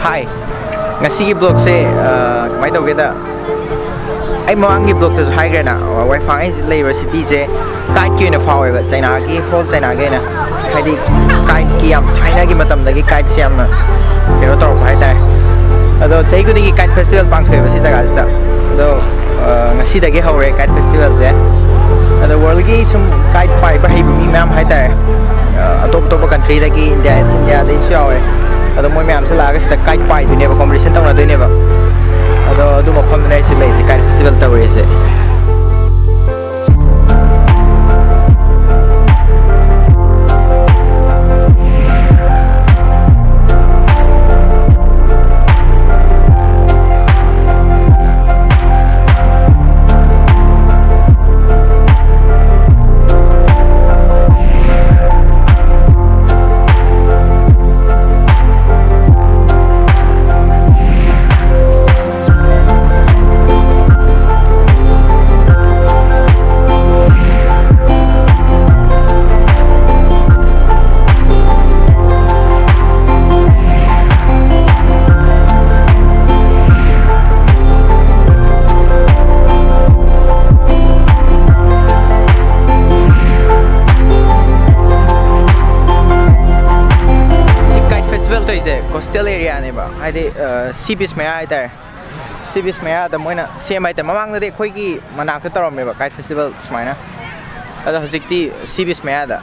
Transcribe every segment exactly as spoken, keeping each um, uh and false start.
ꯍꯥꯏ, ꯉꯁꯤꯒꯤ ꯕ꯭ꯂꯣꯛꯁꯦ ꯀꯃꯥꯏꯅ ꯇꯧꯒꯦꯗ, ꯑꯩ ꯃꯃꯥꯡꯒꯤ ꯕ꯭ꯂꯣꯛꯇꯁꯨ ꯍꯥꯏꯈ꯭ꯔꯦꯅ, ꯋꯥꯏꯐꯥꯡ ꯑꯩ ꯂꯩꯔꯤꯕ ꯁꯤꯇꯤꯁꯦ ꯀꯥꯏꯠꯀꯤ ꯑꯣꯏꯅ ꯐꯥꯎꯋꯦꯕ, ꯆꯩꯅꯥꯒꯤ, ꯍꯣꯜ ꯆꯩꯅꯥꯒꯤ ꯑꯣꯏꯅ, ꯍꯥꯏꯗꯤ ꯀꯥꯏꯠꯀꯤ ꯌꯥꯝ ꯊꯥꯏꯅꯒꯤ ꯃꯇꯝꯗꯒꯤ ꯀꯥꯏꯠꯁꯦ ꯌꯥꯝꯅ ꯀꯩꯅꯣ ꯇꯧꯔꯛꯄ ꯍꯥꯏꯇꯥꯔꯦ꯫ ꯑꯗꯣ ꯆꯍꯤ ꯈꯨꯗꯤꯡꯒꯤ ꯀꯥꯏꯠ ꯐꯦꯁꯇꯤꯚꯦꯜ ꯄꯥꯡꯊꯣꯛꯑꯦꯕ ꯁꯤ ꯖꯒꯥꯁꯤꯗ꯫ ꯑꯗꯣ ꯉꯁꯤꯗꯒꯤ ꯍꯧꯔꯦ ꯀꯥꯏꯠ ꯐꯦꯁꯇꯤꯚꯦꯜꯁꯦ꯫ ꯑꯗꯣ ꯋꯥꯔꯜꯒꯤ ꯁꯨꯝ ꯀꯥꯏꯠ ꯄꯥꯏꯕ ꯍꯩꯕ ꯃꯤ ꯃꯌꯥꯝ ꯍꯥꯏꯇꯥꯔꯦ, ꯑꯇꯣꯞ ꯑꯇꯣꯞꯄ ꯀꯟꯇ꯭ꯔꯤꯗꯒꯤ, ꯏꯟꯗꯤꯌꯥ, ꯏꯟꯗꯤꯌꯥꯗꯒꯤꯁꯨ ꯌꯥꯎꯋꯦ꯫ ꯑꯗꯣ ꯃꯣꯏ ꯃꯌꯥꯝꯁꯦ ꯂꯥꯛꯑꯒ ꯁꯤꯗ ꯀꯥꯏꯠ ꯄꯥꯏꯗꯣꯏꯅꯦꯕ, ꯀꯣꯝꯄꯤꯇꯤꯁꯟ ꯇꯧꯅꯗꯣꯏꯅꯦꯕ꯫ ꯑꯗꯣ ꯑꯗꯨ ꯃꯐꯝꯗꯨꯅꯦ ꯑꯩ ꯁꯤ ꯂꯩꯔꯤꯁꯦ, ꯀꯥꯏꯠ ꯐꯦꯁꯇꯤꯚꯦꯜ ꯇꯧꯔꯤꯁꯦ꯫ ꯁꯤ ꯀꯥꯏꯠ ꯐꯦꯁꯇꯤꯚꯦꯜ ꯇꯧꯔꯤꯁꯦ ꯀꯣꯁꯇꯦꯜ ꯑꯦꯔꯤꯌꯥꯅꯦꯕ, ꯍꯥꯏꯗꯤ ꯁꯤ ꯕꯤꯆ ꯃꯌꯥ ꯍꯥꯏꯇꯥꯔꯦ꯫ ꯁꯤ ꯕꯤꯆ ꯃꯌꯥꯗ ꯃꯣꯏꯅ ꯁꯦꯝꯕ ꯍꯥꯏꯇꯥꯔꯦ꯫ ꯃꯃꯥꯡꯗꯗꯤ ꯑꯩꯈꯣꯏꯒꯤ ꯃꯅꯥꯛꯇ ꯇꯧꯔꯝꯃꯦꯕ ꯀꯥꯏꯠ ꯐꯦꯁꯇꯤꯚꯦꯜ ꯁꯨꯃꯥꯏꯅ, ꯑꯗꯣ ꯍꯧꯖꯤꯛꯇꯤ ꯁꯤ ꯕꯤꯆ ꯃꯌꯥꯗ꯫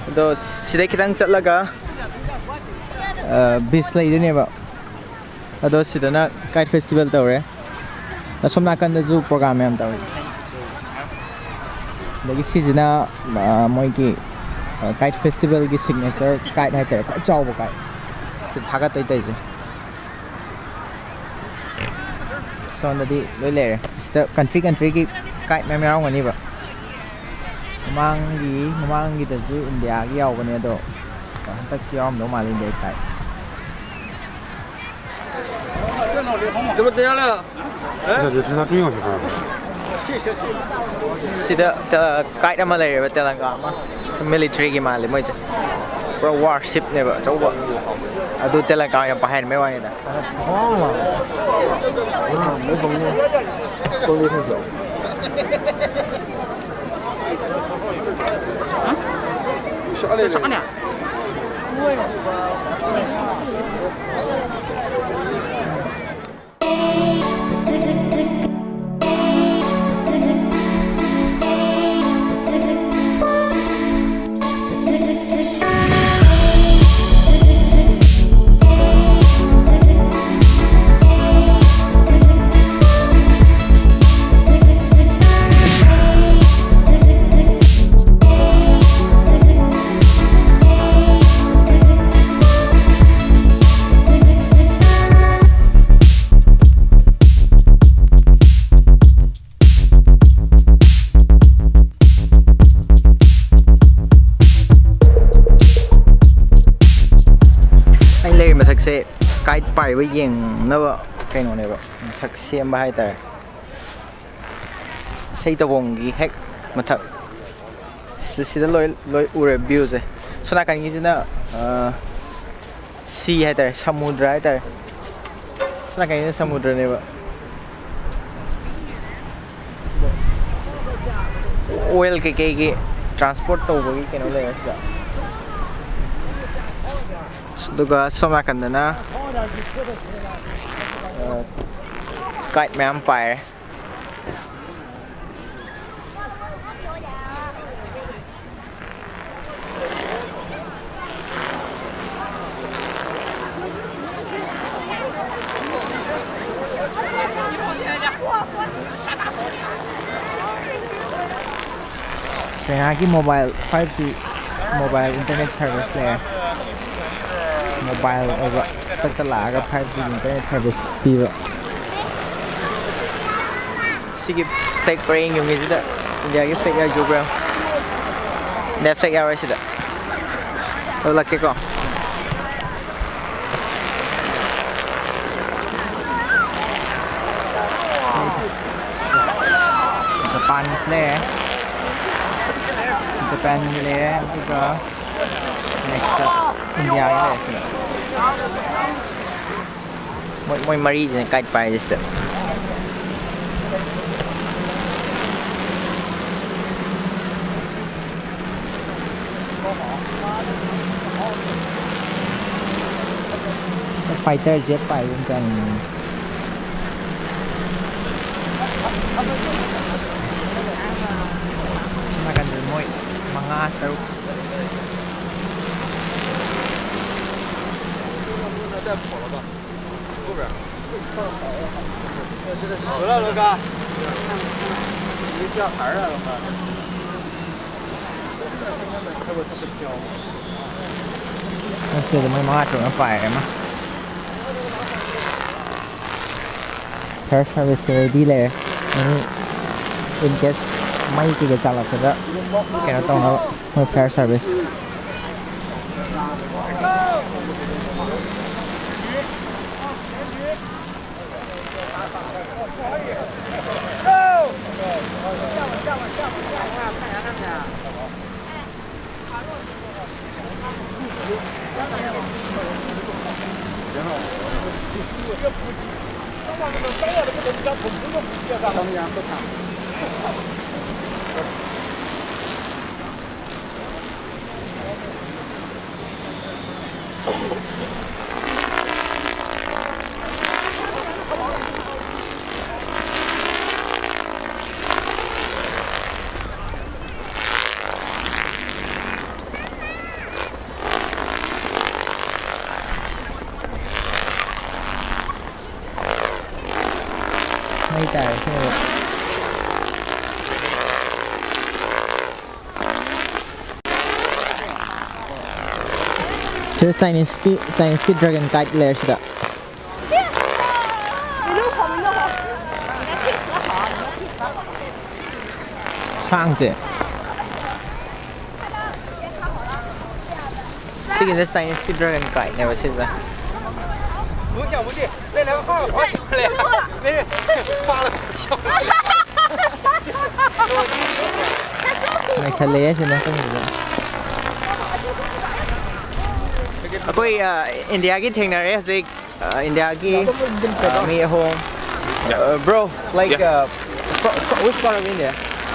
ꯑꯗꯣ ꯁꯤꯗꯩ ꯈꯤꯇꯪ ꯆꯠꯂꯒ ꯕꯤꯆ ꯂꯩꯗꯣꯏꯅꯦꯕ꯫ ꯑꯗꯣ ꯁꯤꯗꯅ ꯀꯥꯏꯠ ꯐꯦꯁꯇꯤꯚꯦꯜ ꯇꯧꯔꯦ꯫ ꯑꯁꯣꯝ ꯅꯥꯀꯟꯗꯁꯨ ꯄ꯭ꯔꯣꯒ꯭ꯔꯥꯝ ꯌꯥꯝ ꯇꯧꯔꯤ꯫ ꯑꯗꯒꯤ ꯁꯤꯁꯤꯅ ꯃꯣꯏꯒꯤ ꯀꯥꯏꯠ ꯐꯦꯁꯇꯤꯚꯦꯜꯒꯤ ꯁꯤꯒꯅꯦꯆꯔ ꯀꯥꯏꯠ ꯍꯥꯏꯇꯥꯔꯦ, ꯈ꯭ꯋꯥꯏ ꯆꯥꯎꯕ ꯀꯥꯏꯠ꯫ ꯁꯤ ꯊꯥꯒꯠꯇꯣꯏ ꯇꯧꯔꯤꯁꯦ꯫ ꯁꯣꯝꯗꯗꯤ ꯂꯣꯏ ꯂꯩꯔꯦ꯫ ꯁꯤꯗ ꯀꯟꯇ꯭ꯔꯤ ꯀꯟꯇ꯭ꯔꯤꯒꯤ ꯀꯥꯏꯠ ꯃꯌꯥꯝ ꯌꯥꯎꯔꯝꯒꯅꯤꯕ꯫ ꯃꯃꯥꯡꯒꯤ ꯃꯃꯥꯡꯒꯤꯗꯁꯨ ꯏꯟꯗꯤꯌꯥꯒꯤ ꯌꯥꯎꯕꯅꯦ, ꯑꯗꯣ ꯍꯟꯗꯛꯁꯨ ꯌꯥꯎꯔꯝꯗꯧ ꯃꯥꯜꯂꯦ ꯏꯟꯗꯤꯌꯥꯒꯤ ꯀꯥꯏꯠ꯫ ꯁꯤꯗ ꯀꯥꯏꯠ ꯑꯃ ꯂꯩꯔꯦꯕ, ꯇꯦꯂꯪꯒꯥ ꯑꯃ꯫ ꯃꯤꯂꯤꯇ꯭ꯔꯤꯒꯤ ꯃꯥꯜꯂꯦ ꯃꯣꯏꯁꯦ꯫ ꯄꯨꯔꯥ ꯋꯥꯔꯁꯤꯞꯅꯦꯕ ꯑꯆꯧꯕ꯫ ꯑꯗꯨ ꯇꯦꯂꯪꯀꯥ ꯑꯣꯏꯅ ꯄꯥꯏꯍꯟꯕꯩ ꯋꯥꯅꯤꯗ꯫ ꯑꯩ ꯂꯩꯔꯤ ꯃꯊꯛꯁꯦ ꯀꯥꯏꯠ ꯄꯥꯏꯕ ꯌꯦꯡꯅꯕ ꯀꯩꯅꯣꯅꯦꯕ, ꯃꯊꯛ ꯁꯦꯝꯕ ꯍꯥꯏꯇꯥꯔꯦ꯫ ꯏꯁꯩꯇꯧꯕꯝꯒꯤ ꯍꯦꯛ ꯃꯊꯛ꯫ ꯁꯤ-, ꯁꯤꯗ ꯂꯣꯏ, ꯂꯣꯏ ꯎꯔꯦ ꯚ꯭ꯌꯨꯁꯦ꯫ ꯁꯣꯝ ꯅꯥꯀꯟꯒꯤꯁꯤꯅ, ꯑ, ꯁꯤ ꯍꯥꯏꯇꯥꯔꯦ, ꯁꯃꯨꯗ꯭ꯔ ꯍꯥꯏꯇꯥꯔꯦ꯫ ꯁꯣꯝ ꯅꯥꯀꯟꯒꯤꯁꯤꯅ ꯁꯃꯨꯗ꯭ꯔꯅꯦꯕ꯫ ꯑꯣꯏꯜ ꯀꯩꯀꯩꯒꯤ ꯇ꯭ꯔꯥꯟꯁꯄꯣꯔꯠ ꯇꯧꯕꯒꯤ ꯀꯩꯅꯣ ꯂꯩꯔꯦ ꯁꯤꯗ꯫ ꯑꯗꯨꯒ ꯁꯣꯝ ꯅꯥꯀꯟꯗꯅ, ꯑ, ꯀꯥꯏꯠ ꯃꯌꯥꯝ ꯄꯥꯏꯔꯦ꯫ ꯆꯩꯅꯥꯒꯤ mobile five G mobile internet service ꯂꯩꯔꯦ꯫ ꯃꯣꯕꯥꯏꯜ ꯑꯣꯏꯕ ꯈꯨꯗꯛꯇ ꯂꯥꯛꯑꯒ ꯐꯥꯏꯚ ꯖꯤ ꯏꯟꯇꯔꯅꯦꯠ ꯁꯥꯔꯚꯤꯁ ꯄꯤꯕ꯫ ꯁꯤꯒꯤ ꯐ꯭ꯂꯦꯛ ꯄꯔꯦꯡ ꯌꯨꯝꯒꯤꯁꯤꯗ ꯏꯟꯗꯤꯌꯥꯒꯤ ꯐ꯭ꯂꯦꯛ ꯌꯥꯎꯖꯕ꯭ꯔꯥ? ꯏꯟꯗꯤꯌꯥ ꯐ꯭ꯂꯦꯛ ꯌꯥꯎꯔꯦ ꯁꯤꯗ꯫ ꯊꯣꯛꯂꯛꯀꯦꯀꯣ꯫ ꯖꯄꯥꯟꯒꯤꯁꯨ ꯂꯩꯔꯦ꯫ ꯖꯄꯥꯟꯒꯤ ꯂꯩꯔꯦ, ꯑꯗꯨꯒ Next ꯏꯟꯗꯤꯌꯥꯒꯤ ꯂꯩꯔꯦ ꯁꯤꯗ꯫ ꯃꯣꯏ, ꯃꯣꯏ ꯃꯔꯤꯁꯤꯅ ꯀꯥꯏꯠ ꯄꯥꯏꯔꯤꯁꯦ ꯁꯤꯗ꯫ ꯐꯥꯏꯇꯔ ꯖꯦꯠ ꯄꯥꯏꯕ ꯑꯃ ꯆꯪꯉꯤ꯫ ꯁꯣꯝ ꯅꯥꯀꯟꯗ ꯃꯣꯏ ꯃꯉꯥ, ꯇꯔꯨꯛ꯫ ꯑꯁꯤꯗ ꯃꯣꯏ ꯃꯉꯥ ꯇꯔꯨꯛꯅ ꯄꯥꯏꯔꯦ ꯑꯃ꯫ ꯐꯥꯌꯔ ꯁꯥꯔꯚꯤꯁꯁꯨ ꯔꯦꯗꯤ ꯂꯩꯔꯦ꯫ ꯑꯦꯅꯤ ꯏꯟ ꯀꯦꯁ ꯃꯩ ꯀꯩꯀꯩ ꯆꯥꯛꯂꯛꯄꯗ ꯀꯩꯅꯣ ꯇꯧꯅꯕ ꯃꯣꯏ ꯐꯥꯌꯔ ꯁꯥꯔꯚꯤꯁ꯫ ꯃꯩ ꯇꯥꯔꯦ ꯁꯤꯃꯗꯤ꯫ ꯁꯤꯗ ꯆꯥꯏꯅꯤꯁꯀꯤ, ꯆꯥꯏꯅꯤꯁꯀꯤ ꯗ꯭ꯔꯦꯒꯟ ꯀꯥꯏꯠ ꯂꯩꯔꯦ ꯁꯤꯗ꯫ ꯁꯥꯡꯁꯦ꯫ ꯁꯤꯒꯤꯁꯦ ꯆꯥꯏꯅꯤꯁꯀꯤ ꯗ꯭ꯔꯦꯒꯟ ꯀꯥꯏꯠꯅꯦꯕ ꯁꯤꯁꯦ꯫ ꯅꯩꯁꯜꯂꯛꯑꯦ ꯁꯤ ꯅꯥꯀꯟꯁꯤꯗ꯫ ꯑꯩꯈꯣꯏ ꯏꯟꯗꯤꯌꯥꯒꯤ ꯊꯦꯡꯅꯔꯦ ꯍꯧꯖꯤꯛ꯫ ꯏꯟꯗꯤꯌꯥꯒꯤ ꯃꯤ ꯑꯍꯨꯝ꯫ Yeah. Bro, like, Yeah. uh, fr- fr- which part of India?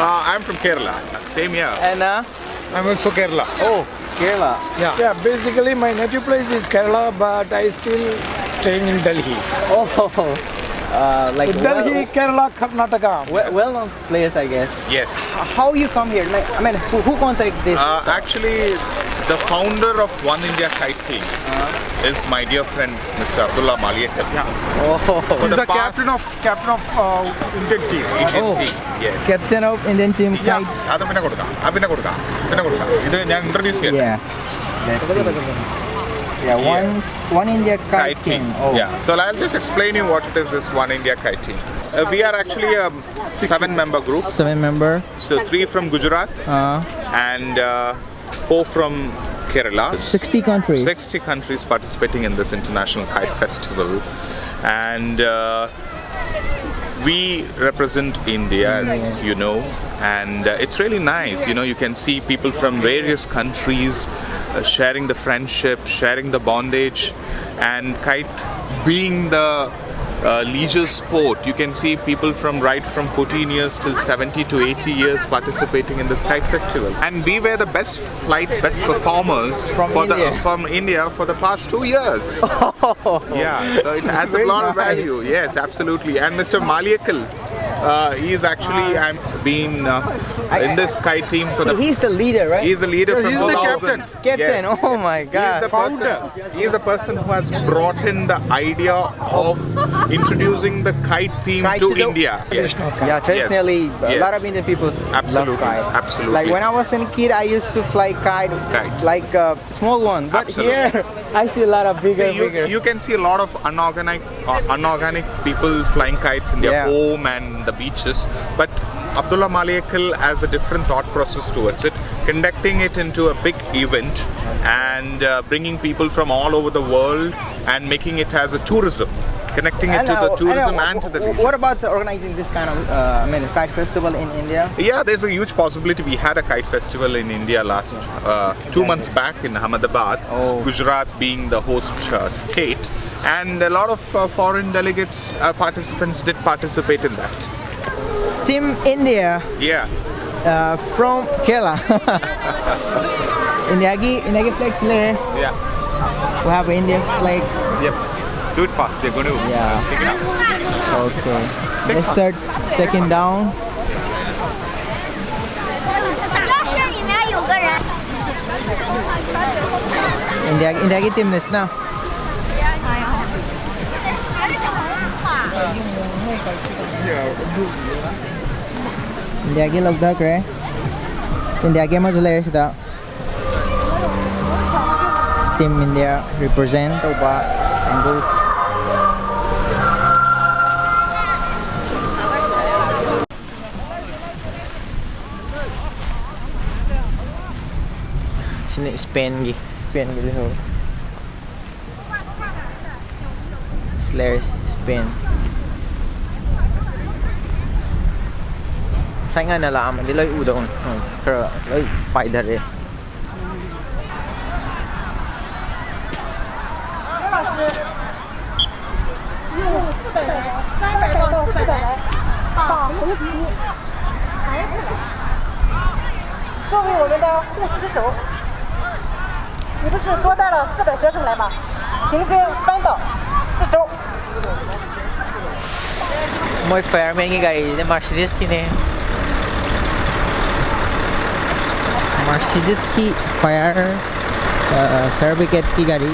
Uh, I'm from Kerala. Same here. And uh, I'm also Kerala. Oh, Kerala. Yeah. Yeah, basically my native place is Kerala, but I still staying in Delhi. Oh, uh, like Delhi, well, Kerala, Karnataka. well, well-known place, I guess. Yes. How you come here? Like, I mean, who, who contact this? Uh, actually, the founder of One India Kite Team is my dear friend Mister Abdullah Maliakal. Oh, For He's the, past- captain of captain of uh, Indian team. Indian Oh. team. Yes. Captain of Indian team Yeah, kite. അത് പിന്നെ കൊടുക്കാം. ആ, പിന്നെ കൊടുക്കാം. പിന്നെ കൊടുക്കാം. ഇത് ഞാൻ ഇൻട്രൊഡ്യൂസ് ചെയ്യാം. Yeah. Let's see. Yeah, one one India kite, Kite team. team. Oh. Yeah. So I'll just explain you what it is, this One India Kite Team. Uh, we are actually a seven-member group. Seven member. So three from Gujarat Uh, and uh, four from Kerala. sixty countries. Sixty countries participating in this international kite festival, and uh, we represent India, as you know, and uh, it's really nice. You know, you can see people from various countries uh, sharing the friendship, sharing the bondage, and kite being the uh, leisure sport. You can see people from right from fourteen years till seventy to eighty years participating in this kite festival. And we were the best flight, best performers From for India. the from India for the past two years. Yeah, so it adds a Very lot of nice. Value. Yes, absolutely. And Mister Maliakal, uh, he is actually I'm been uh, in this kite team for the. He's the leader, right? He's the leader from He's the two thousand. captain. Captain. Yes. Oh my He is God. the person, he is the person who has brought in the idea of introducing the kite team Kite to, to the- India. Yes. Yeah, traditionally, a Yes. lot of Indian people Absolutely. love kite. Absolutely. Like when I was a kid, I used to fly kite, Kite. like a small one. But Absolutely. Here, I see a lot of bigger, See, you, bigger. You can see a lot of unorganized, uh, unorganic people flying kites in their Yeah. home and the beaches. But Abdullah Maliakal has a different thought process towards it, conducting it into a big event and uh, bringing people from all over the world and making it as a tourism. connecting it And, to the uh, tourism and, uh, and to the w- leisure. What about organizing this kind of, uh, I mean, kite festival in India? Yeah, there's a huge possibility. We had a kite festival in India last uh, two months back in Ahmedabad, Oh. Gujarat being the host uh, state, and a lot of uh, foreign delegates, uh, participants did participate in that. Team India, Yeah, uh, from Kerala. India ki, India ki flag sile. yeah, We have India flag. yep. Do it fast. They're going to Yeah. Pick it up. Okay. Let's start taking down. 教室里面有个人。 India, India ki team nisna. India ki log dak re. India ki ma jale sida. Team India represent over and go. Sini Spain gi, Spain gi ho. Slayer Spain. Sai nga na lam di loi u dong. Kara loi pai dare. 用四百人、三百到四百人把红旗抬起来。作为我们的护旗手，你不是多带了四百学生来吗？行军翻到四周。 Moi fire man ki gari ne, Mercedes ki ne. Mercedes ki fire, uh, fire brigade ki gari.